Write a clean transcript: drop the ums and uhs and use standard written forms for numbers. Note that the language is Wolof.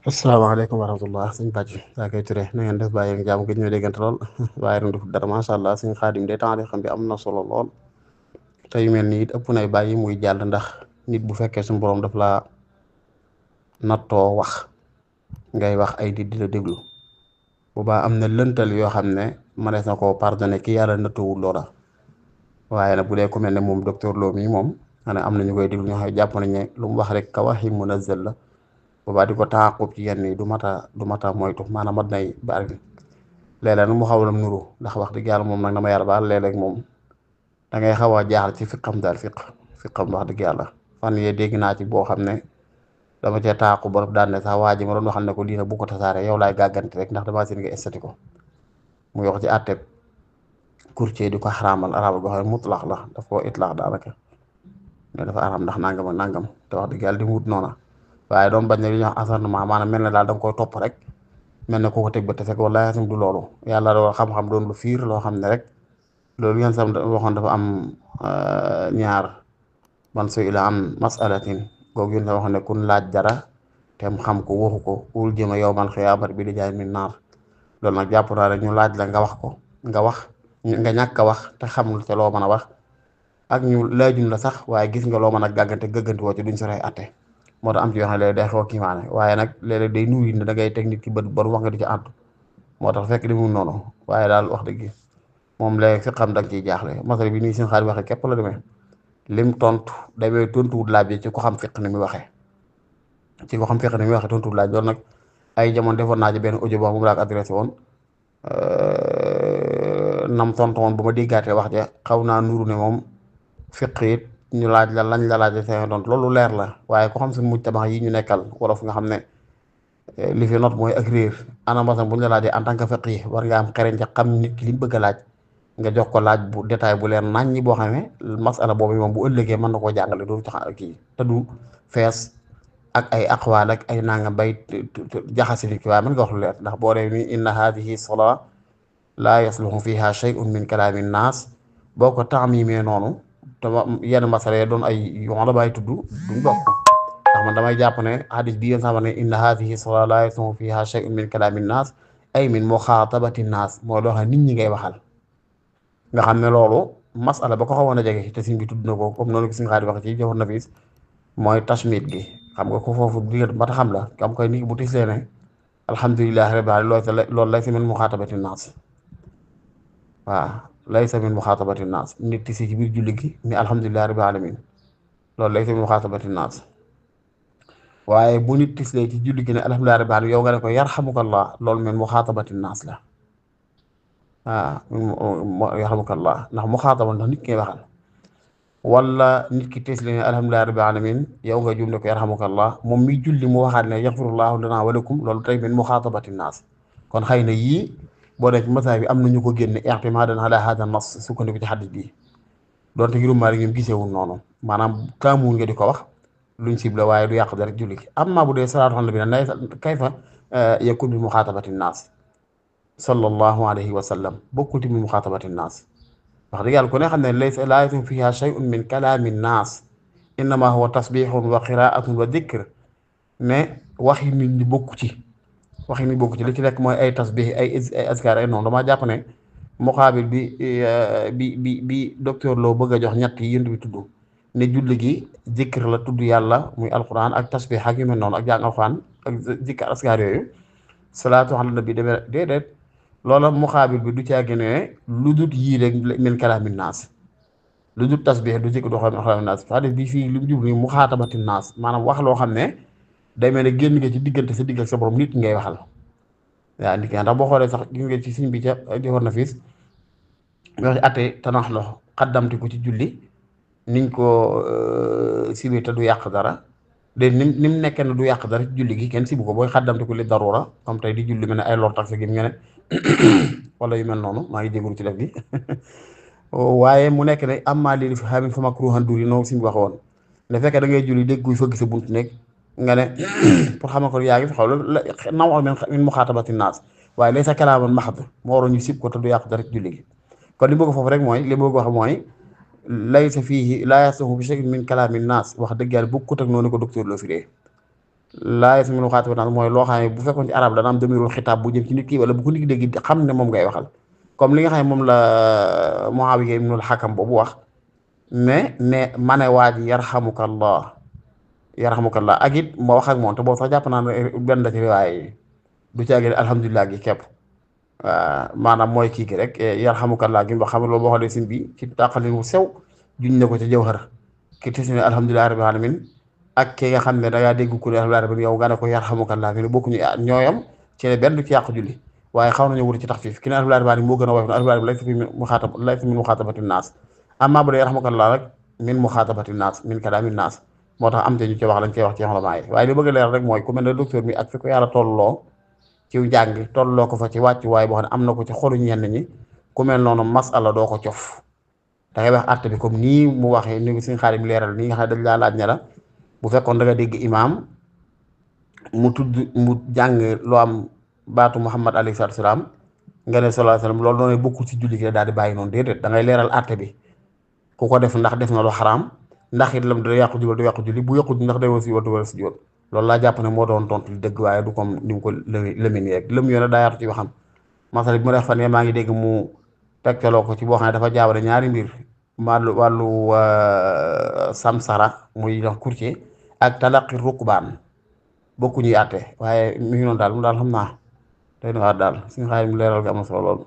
asalaamaaleykum wa rahmatullah suñ bàcc saa koy ture na ngeen def bàyyi nga jàmm gëj ñoo déggante lool waaye nag def dara macha allah suñ xaadim de temps xam bi am na solo lool te yu mel nii it ëpp nay bàyyi muy jàll ndax nit bu fekkee suñu borom daf laa nattoo wax ngay wax ay nit di la déglu bu baax am na lëntal yoo xam ne mënees na koo pardonné ki yàlla nattoowul loola waaye nag bu dee ku mel ne moom docteur Lo mii moom xanaa am na ñu koy déglu ñoo xam ne jàpp nañ ne lu mu wax rek ka waxi munazzal la boobaa di ko taaqub ci yenn yi du mata moytu maanaam mat nay bari léeg-léeg nag mu xaw la nuru ndax wax dëgg yàlla moom nag dama yàlla baal léeg-léeg moom da ngay xaw a jaaxal ci fiqam daal fiqam wax dëgg yàlla fan yee dégg naa ci boo xam ne dama cee taaqub ba daan ne sax waa ji ma doon waxal ne ko lii nag bu ko tasaaree yow laay gàgganti rek ndax damaa seen nga estati ko mu wax ci àtteeb courtier di ko xaraamal araamal boo xam ne mutlaq la daf koo itlaq daanaka mais dafa araam ndax nangam ak nangam te wax dëgg yàlla di wut noona waaye doon bañ ne li ñuy wax acharnement maanaam mel ne daal da nga koy topp rek mel ne ku ko teg ba te fekk wallaahi asim du loolu yàlla doon xam-xam doon lu fiir loo xam ne rek loolu ngeen sam waxoon dafa am ñaar man su ila am masalatin googu yéen waxoon ne kun laaj dara te mu xam ko waxu ko wul jëma yow man xiyaamat bi di jaay min naar loolu nag jàpp naa rek ñu laaj la nga wax ko nga wax nga ñàkk a wax te xamul te loo mën a wax ak ñu laajuñ la sax waaye gis nga loo mën a gàggante woo ci duñ soree atte moo tax am ci yoo xam ne léegi day xaw a kiimaane waaye nag léeg-léeg day nuyu ne da ngay teg nit ki bët bon wax nga di ci àddu moo tax fekk di mu noonu waaye daal wax dëgg moom léegi fi xam da nga ciy jaaxle masala bi nii seen xaar waxee képp la demee lim tontu demee tontuwut laaj bi ci ko xam fiq ni muy waxee ci ko xam fiq ni muy waxee tontuwut laaj loolu nag ay jamono defoon naa ci benn audio boo xam moom laa ko adressé woon nam tontu woon bu ma déggaatee wax ja xaw naa nuru ne moom fiq it ñu laaj la lañ la laaj seen doon loolu leer la waaye ko xam suñ mujj tabax yi ñu nekkal wolof nga xam ne li fi not mooy ak réer anamasan bu ñu la laajee en tant que faqih yi war nga am xereñ ca xam nit ki li mu bëgg a laaj nga jox ko laaj bu détail bu leer nañ ñi boo xam ne masala boobu moom bu ëllëgee mën na koo jàngale du tax kii te du fees ak ay aqwaal ak ay nanga bay jaxasi li ki waaye mën nga wax lu leer ndax boo dee ni inna hadihi salaa laa yasluhu fiha shay'un min kalaami naas boo ko taamimee noonu te yenn masala doon ay yoon la bàyyi tudd duñ bokk ndax man damay jàpp ne hadis bi yéen sama ne inna hadihi salaa laa yasluhu fiha shay'un min kalaami naas ay min muxaatabati naas moo loo xam nit ñi ngay waxal nga xam ne loolu masala ba ko xawoon a jege te siñ bi tudd na ko comme noonu ko suñu xaar wax ci joxoon na fiis mooy tashmit gi xam nga ko foofu diggante ba ta xam la am koy nit bu tislee ne alhamdulilahi rabbil alamin loolu lay si min muxaatabati naas waaw laysa min muxaatabati naas nit tisi ci biir julli gi ni alhamdulilahi rabbil alamin loolu laysa min muxaatabati naas waaye bu nit tislee ci julli gi ne alhamdulilahi rabbil alamin yow nga ne ko yarhamukallah loolu min muxaatabati naas la waaw yarhamukallah ndax muxaataba ndax nit ki ngay waxal wala nit ki tislee ne alhamdulilahi rabbil alamin yow nga jum ne ko yarhamukallah moom mi julli mu waxaat ne yaxfirullahu lana wa lakum loolu tey min muxaatabati naas kon xëy na yii boo dee ci masaay bi am na ñu ko génne i'timaadan ala hada nas sukkandiku ci xaddis bi doonte ngirum Maalik ñoom giseewul noonu maanaam taamuwuñ nga di ko wax luñ ciblé waaye du yàq dara julli gi amma bu dee salaatu ala nabi nay kayfa yakun bi muxaatabati naas sallallahu alayhi wa sallam bokkul ci min muxaatabati naas wax dëgg yàlla ku ne xam ne laysa laa yakun fiha shay'un min kalaami naas innama huwa tasbihun wa qiraatun wa dikr ne waxi nit ñi bokku ci waxi ni bokk ci li ci nekk mooy ay tasbih ay askar ay noonu damaa jàpp ne muqaabil bi docteur Lo bëgg a jox ñett yi yënd bi tudd ne julli gi zikr la tudd yàlla muy alquran ak tasbih ak yu mel noonu ak jàng alquran ak zikr askar yooyu salaatu ala nabi demee déedéet loola muqaabil bi du caagi ne lu dut yii rek min kalaamin naas lu dut tasbih du zikr du kalaamin naas c'est-à-dire bi fii li mu jublu muxaatabati naas maanaam wax loo xam ne day mel ne génn nga ci diggante sa digg ak sa borom nit ngay waxal waaw nit ki ndax boo xoolee sax gis nga ci siñ bi ca joxoon na fiis wax ci atte tanax lo xaddamti ko ci julli niñ ko sibi te du yàq dara de ni mu nekkee ne du yàq dara ci julli gi kenn sibu ko booy xaddamti ko li darura comme tey di julli mel ne ay lor tax sa gém nga ne wala yu mel noonu maa ngi jégalu ci def bi waaye mu nekk ne amma lii fi xamin fa makruhan duri noonu siñ bi wax woon ne fekkee da ngay julli dégg kuy fëgg sa bunt nekk nga ne pour xamal ko yaa ngi fi xaw la naw min muxaatabati naas waaye lay sa kalaaman maxad moo waroon ñu sib ko te du yàq dara ci julli gi kon li bëgg foofu rek mooy li bëgg wax mooy laysa fiihi laa yasluhu bi shay'in min kalaami naas wax dëgg yàlla bokkut ak noonu ko docteur Lo firee laa yasminu xaatibatan mooy loo xam ne bu fekkoon ci arab dana am damirul xitaab bu jëm ci nit ki wala bu ko nit ki dégg xam ne moom ngay waxal comme li nga xam ne moom la Muawiya ibnul Hakam boobu wax ne ma ne waa ji yarhamukallah yarhamukallah ak it ma wax ak moom te boobu sax jàpp naa ne benn la ci riwaaya yi du ci àggee alhamdulilah gi képp waaw maanaam mooy kii gi rek yarhamukallah gi wax xam ne loolu boo xoolee sim bi ci tàqalin wu sew juñ ne ko ci jawhar ki tis ne alhamdulilah rabbil alamin ak ki nga xam ne da ngaa dégg ku ne alhamdulilah rabbil yow nga ne ko yarhamukallah gi ne bokkuñu ñooyam ci ne benn du ci yàqu julli waaye xaw nañu wut ci taxfiif ki ne alhamdulilah rabbil alamin moo gën a woyof alhamdulilah laysa min muxaatabati naas amma bu dee yarhamukallah rek min muxaatabati naas min kalaami naas moo tax am te ñu ci wax lañ koy wax ci xolamaa yi waaye li bëgg a leer rek mooy ku mel ne docteur mi ak fi ko yàlla tolloo ci njàng tolloo ko fa ci wàccuwaay boo xam ne am na ko ci xolu ñenn ñi ku mel noonu masala doo ko cof da ngay wax àtte bi comme nii mu waxee ni suñu xaarim leeral nii nga xam ne dañ laa laaj ne la bu fekkoon da nga dégg imaam mu tudd mu jàng loo am baatu Muhammad alayhi salaatu salaam nga ne sallallahu alayhi wasallam loolu noonu bokkul ci julli gi daal di bàyyi noonu déedéet da ngay leeral àtte bi ku ko def ndax def na lu xaraam ndax it lam da yàqu julli du yàqu julli bu yàqu ndax day war si wala si jóot loolu laa jàpp ne moo doon tontu li dëgg waaye du comme ni mu ko lëmi nii rek lëm yoone daa yaatu ci waxam masala bi mu def fan yee maa ngi dégg mu tegtaloo ko ci boo xam ne dafa jaawale ñaari mbir wàllu samsara muy dox courtier ak talaqi rukbaan bokkuñuy àtte waaye mi ngi noonu daal mu daal xam naa tey na waat daal suñu xaar mu leeral gi am na solo lool